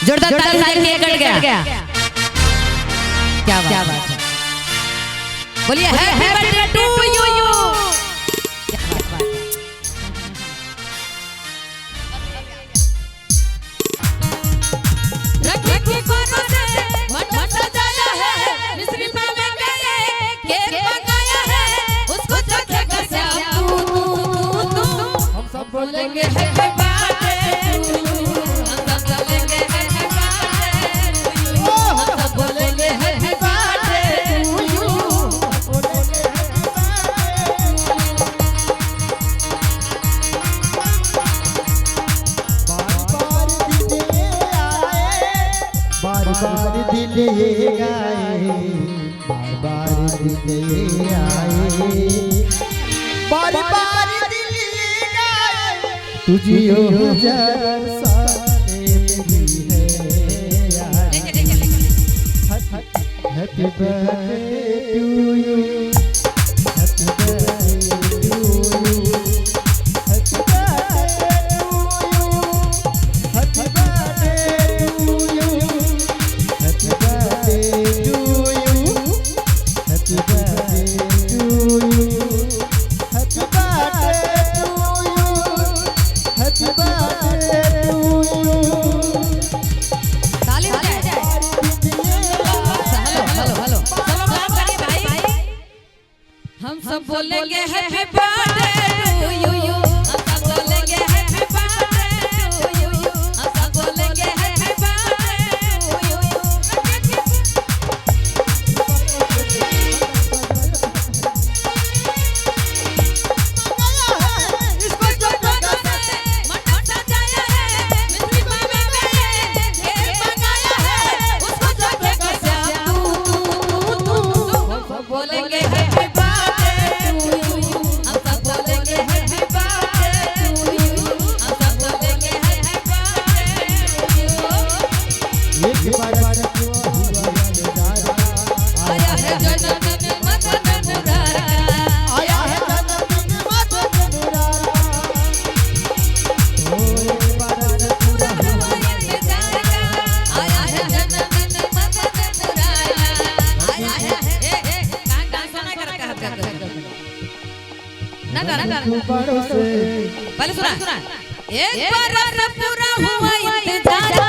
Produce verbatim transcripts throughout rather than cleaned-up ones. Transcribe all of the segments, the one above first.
जोरदार ताली हो जाए, cake कट गया। क्या बात है। बोलिए, happy birthday to you। क्या बात है। रखे फुलवारों से मंडप सजाया है, मिश्री पावे के लिए केक मंगाया है, उसको चखेगा श्याम तू, तू, तू, तू। हम सब बोलेंगे happy birthday to you, हम सब बोलेंगे happy birthday to you, हम सब बोलेंगे happy birthday to you। बार बार दिल ये आए, बार बार दिल ये गाए, बार बार दिल ये आए, बार बार दिल ये गाए, तुझे हजार साल मेरी है यार। Happy birthday to you. Happy birthday to you. Happy birthday to you. Happy birthday to you. Happy birthday to you. Happy birthday to you. Happy birthday to you. Happy birthday to you. ताली बजाए। Hello, hello, hello। Hello, clap करिए भाई। हम सब बोलेंगे happy birthday to you। हम सब बोलेंगे happy birthday to you। हम सब बोलेंगे happy birthday to you। बोलेंगे happy birthday to you, हम सब बोलेंगे happy birthday to you, हम सब बोलेंगे happy birthday to you। एक बार आया है जन्मदिन मदन मुरारा। आया है जन्मदिन मदन मुरारा। ओ, एक बार पूरा हुआ इंतजार का। आया है जन्मदिन मदन मुरारा। आया है, ए, ए, कहाँ dance ना करता है, करता है। ना गाना, गाना। पहले सुना। एक बरस पूरा हुआ इंतजार का,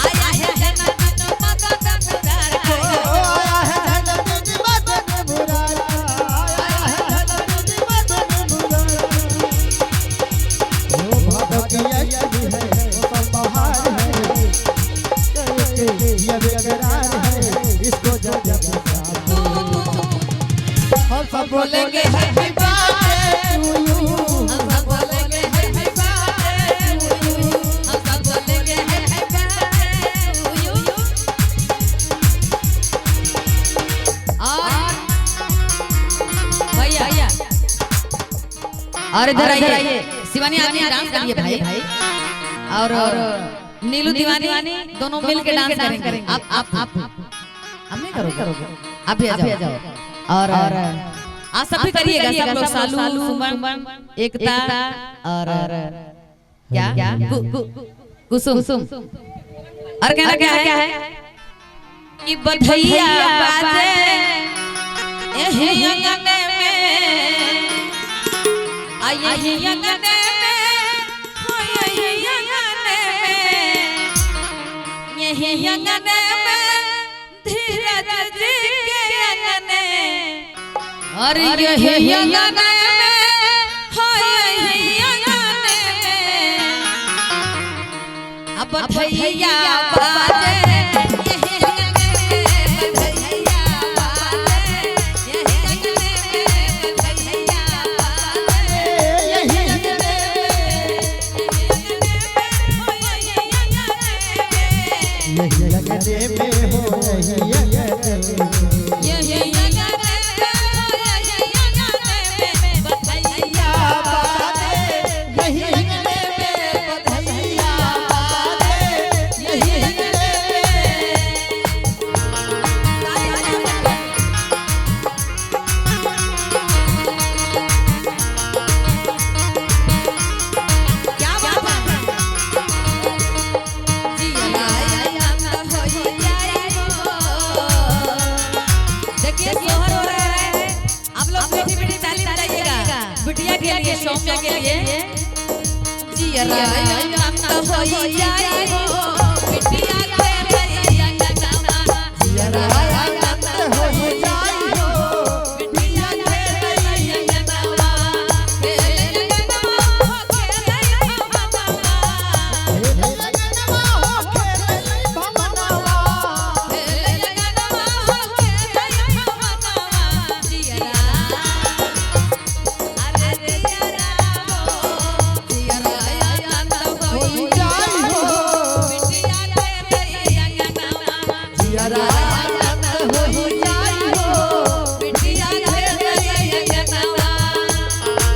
आया है जन्मदिन मदन मुरारा। ओ, आया है जन्मदिन मदन मुरारा, आया है जन्मदिन मदन मुरारा। ओ, भगतिया की है, ओ, सब बहार है। ये बेकरार है, इसको जब जब हम सब बोलेंगे happy birthday to you। हम सब बोलेंगे happy birthday to you। हम सब बोलेंगे happy birthday to you। और भैया, और इधर आइए, शिवानी, आप dance करिए भाई। और नीलू दीवानी दोनों मिल के dance करेंगे। आप, आप, आप, आप नहीं करोगे? आप भी आ जाओ। और, और आप सब भी करिएगा, सब लोग, सालू, सुमन, एकता और क्या? कु-, कु-, कुसुम। और कहना क्या है? कि बधइया बाजे यही अंगने में, आ यही अंगने में, हो यही अंगने में, यही अंगने में, धीरज जी के अंगने, अरे यही अंगने में, हो यही अंगने में। अब बधइया बाजे, यही अंगने में बधइया बाजे, यही अंगने में बधइया बाजे, यही अंगने में, यही अंगने में हो, यही अंगने में। यही अंगने में, यही अंगने में बधइया बाजे, यही अंगने में बधइया बाजे, यही अंगने में। क्या बात है? जी, भाई।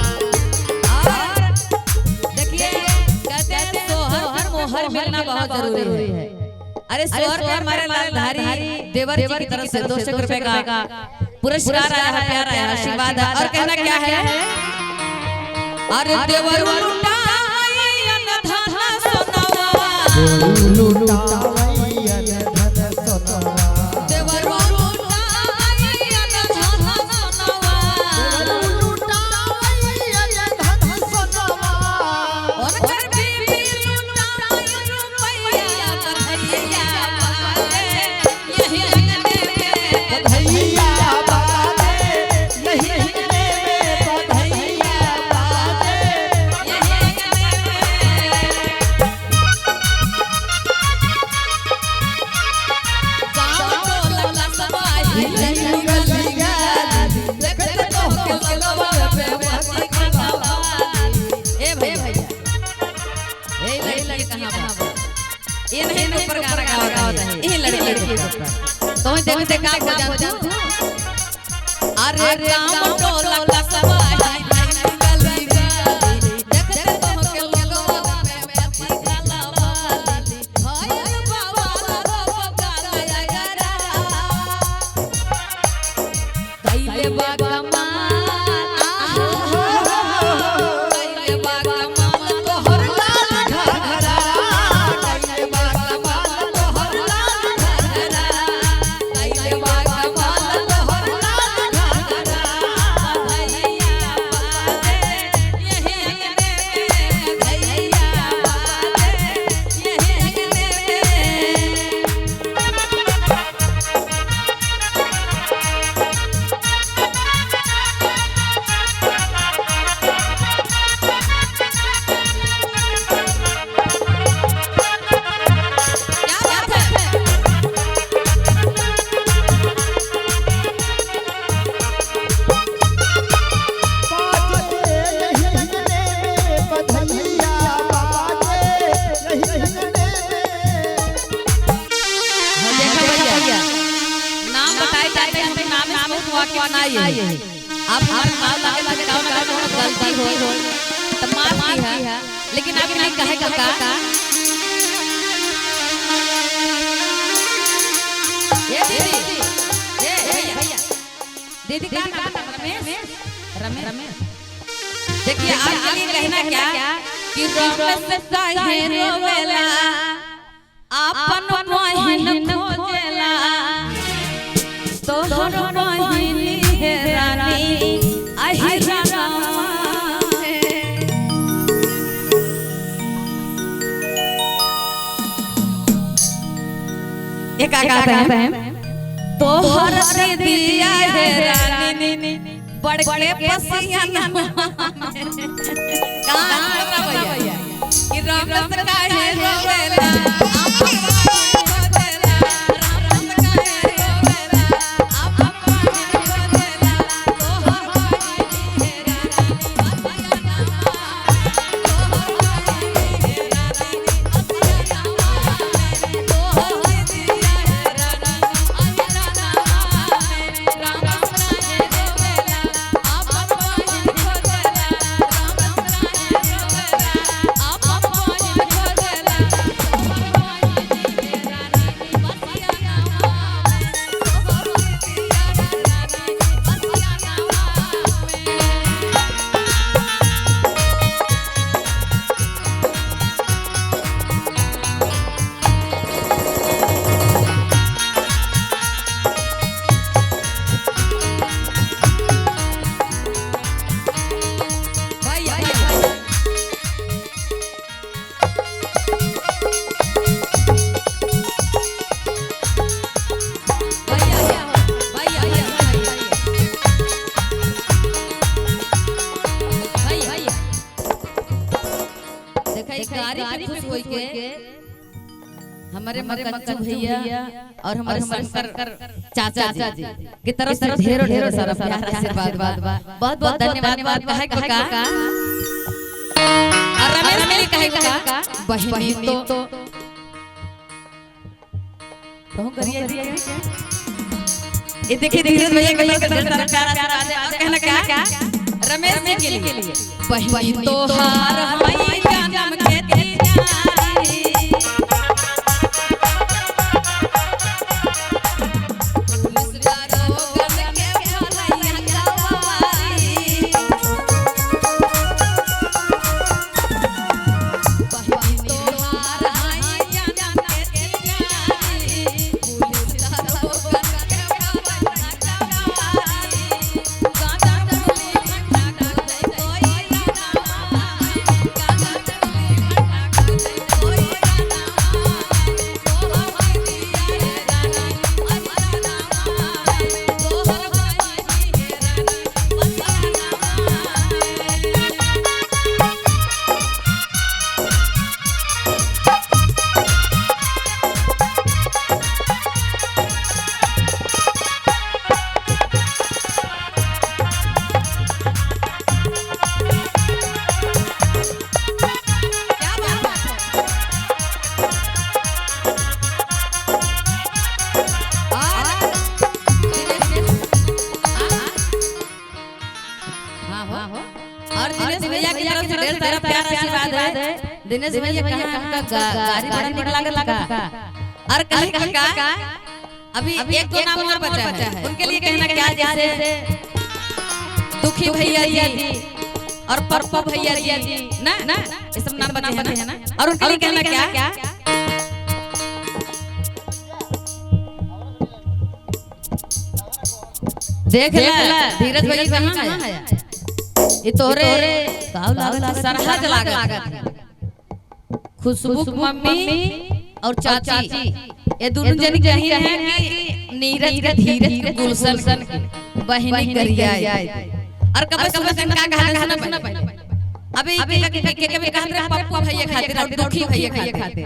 और देखिए, कहते हैं सोहर और मोहर मिलना बहुत जरूरी है। अरे, सोहर पे हमारे लालधारी देवर जी की तरफ से दो सौ रुपए का पुरस्कार आया है, प्यार आया है, आशीर्वाद है। और कहना क्या है? अरे देवर लुटाई अन धन सोनवा। देवर लुटाई अन धन सोनवा। देवर लुटाई अन धन सोनवा। देवर लुटाई अन धन सोनवा। उनकर बीबी लुटाई रुपया बधइया बाटे। यही अंगने में बधइया बाटे, यही अंगने में बधइया बाटे। यही अंगने में गाँव टोला कस्बा ही गली गली, देखत तोहके लगवा में मस्ती खलवा। ए भैया, ए लड़की कहाँ बा? ये नहीं के ऊपर गाना गावत है, ये लड़की के ऊपर। तो देखो, देखो, देखो, देखो। अरे गाँव टोला कस्बा है, गली गली, देखते तोहके लगवा में मस्ती खलवा। भइल बाबा रो काला गरा। कइले बा कमाल, आहा, कइले बा कमाल तोहर लाल घाघरा, कइले बा कमाल तोहर लाल घाघरा, कइले बा कमाल तोहर लाल घाघरा। भइया बाजे यही अंगने में, भइया बाजे यही अंगने में। देखा भैया, नाम बताए जाते हैं, हम नाम से वाकिफ ना ही है। आप हमारे गाँव लगे, लगे, गाँव लगे, कोनो गलती होई, तो माफ किहा, लेकिन आप नहीं कहे का का? ए दीदी, ए, ए भैया, दीदी का नाम है? रमेश? रमेश। देखिए, आपके लिए कहना क्या कि रमेश काहे रोवेला? आपन बहिन खोजेला, तोहर बहिनी हे रानी, अहिरनवा में। ये का कहते हैं? तोहर दीदिया हे रानी, बड़के पसियन। कहाँ है भैया? कि रमेश काहे रोवेला? होई के हमारे मकंचू भैया और हमारे शंकर चाचा जी की तरफ से ढेरों ढेरों सारा प्यार आशीर्वाद बा। बहुत बहुत धन्यवाद बा। कहे के का? और रमेश के लिए कहे के का? बहिनी तो कहूँ करिए जी। ये देखिए धीरज भैया के तरफ से ढेर सारा प्यार आशीर्वाद है। और कहना क्या? रमेश जी के लिए। बहिनी तोहार हई जनम के तीजारी। हाँ हो। और दिनेश भैया की तरफ से ढेर सारा प्यार आशीर्वाद है। दिनेश भैया कहाँ आपका गा-, गाड़ी बड़ा निकला का? और कहे का? अभी एक दो नाम और बचा है, उनके लिए कहना क्या? जैसे दुखी भैया जी और पप्पू भैया जी, ना, ना, ये सब नाम बचे हैं ना? और उनके लिए कहना क्या? देख ला, धीरज भैया कहाँ है? ये तोहरे का लागत है? सरहज लागत है। खुशबू की मम्मी और चाची, ये दोनों जनी कही है कि नीरज के, धीरज के, गुलशन के बहिनी करिया है। और कब सुना, का कहा, सुना पहले। अभी के, के, के, के भी कहत रहे पप्पू भैया खातिर और दुखी भैया खातिर।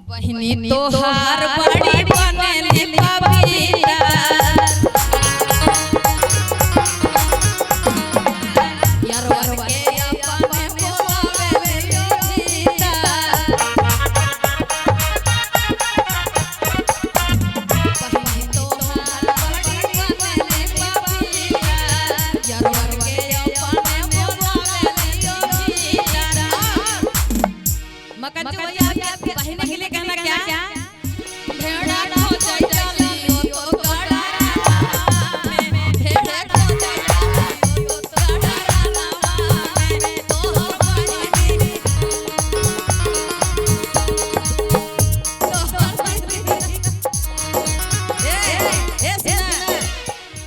बहिनी तोहार बड़ी